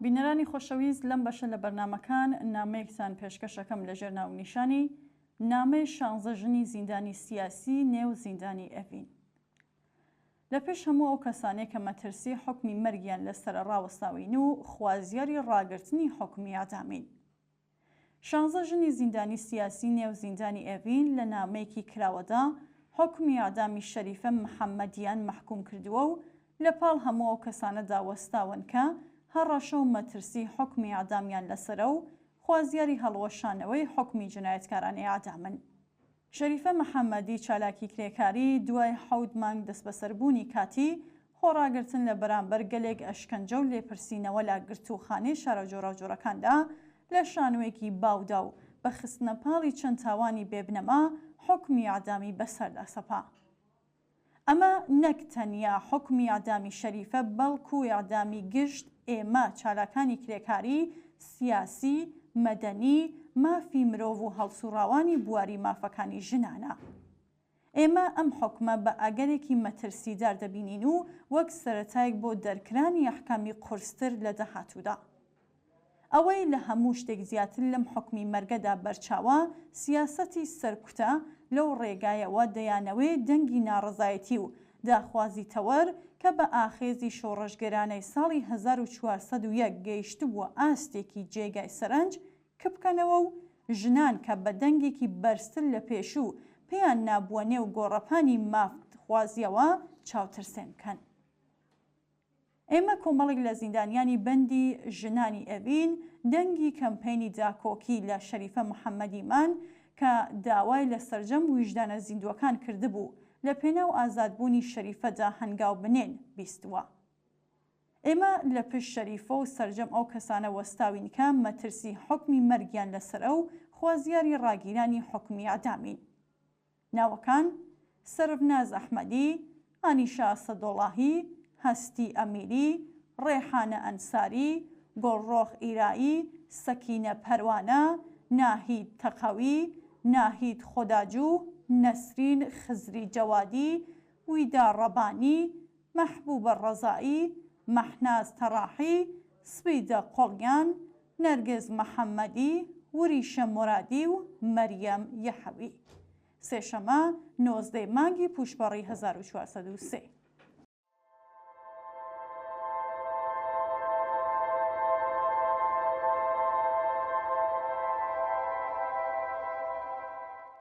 بینەرانی خۆشەویست لەم بەشە لە بەرنامەکان نامەیەکتان پێشکەش ئەکەم لەژێر ناونیشانی، نامەی شانزە ژنی زیندانی سیاسی نێو زیندانی ئێڤین. لە پێش هەموو ئەو کەسانەی کە مەترسی حوکمی مەرگیان لەسەرە ڕاوەستاوین و خوازیاری ڕاگرتنی حوکمی ئیعدامین. شانزە ژنی زیندانی سیاسی نێو زیندانی ئێڤین لە نامەیەکی کراوەدا حوکمی ئیعدامی شەریفە محەممەدیان مەحکووم کردووە و لە پاڵ هەموو ئەو کەسانەدا وەستاون کە هەڕەشە و مەترسی حوکمی ئیعدامیان لەسەرە و خوازیاری هەڵوەشانەوەی حوکمی جنایەتکارانی ئیعدامن. شەریفە محەممەدی چالاکی کرێکاری دوای حەوت مانگ دەستبەسەربوونی کاتی، خۆڕاگرتن لە بەرامبەر گەلێک ئەشکەنجە و لێپرسینەوە لە گرتووخانەی شارە جۆراوجۆرەکاندا لە شانۆیەکی باودا و بە خستنەپاڵی چەند تاوانی بێبنەما حوکمی ئیعدامی بەسەردا سەپا. ئەمە نەک تەنیا حوکمی ئیعدامی شەریفە بەڵکوو ئیعدامی گشت ئێمە چالاکانی کرێکاری، سیاسی، مەدەنی، مافی مرۆڤ و هەڵسووڕاوانی بواری مافەکانی ژنانە. ئێمە ئەم حوکمە بە ئەگەرێکی مەترسیدار دەبینین و وەک سەرەتایەک بۆ دەرکرانی ئەحکامی قورستر لە داهاتوودا. ئەوەی لە هەموو شتێک زیاتر لەم حوکمی مەرگەدا بەرچاوە، سیاسەتی سەرکوتە، لەو ڕێگایەوە دەیانەوێ دەنگی ناڕەزایەتی و داخوازی تەوەر کە بە ئاخێزی شۆڕشگێرانەی ساڵی 1401 گەیشتبووە ئاستێکی جێگای سەرنج، کپکەنەوە و ژنان کە بە دەنگێکی بەرزتر لە پێشوو پێیان نابووە نێو گۆڕەپانی مافخوازییەوە چاوترسێن بکەن. ئێمە کۆمەڵێک لە زیندانیانی بەندی ژنانی ئێڤین دەنگی کەمپەینی داکۆکی لە شەریفە محەمەدیمان کە داوای لە سەرجەم ویژدانە زیندووەکان کردبوو لە پێناو ئازادبوونی شەریفەدا هەنگاو بنێن بیستووە. ئێمە لە پشت شەریفە و سەرجەم ئەو کەسانە وەستاوین کە مەترسی حوکمی مەرگیان لەسەرە و خوازیاری ڕاگیرانی حوکمی ئیعدامین. ناوەکان، سەرڤناز ئەحمەدی، ئانیشا ئەسەدۆڵاهی، هەستی ئەمیری، ڕێحانە ئەنساری، گوڵڕۆخ ئیرایی، سەکینە پەروانە، ناهید تەقەوی، ناهید خۆداجوو، نەسرین خزری جەوادی، ویدا ڕەبانی، مەحبوبە ڕەزایی، مەحناز تەڕاحی، سپیدە قۆڵیان، نەرگس محەمەدی، وریشە مۆرادی و مەریەم یەحەوی. سێشەمە، 19 ی مانگی پووشپەڕی 1403.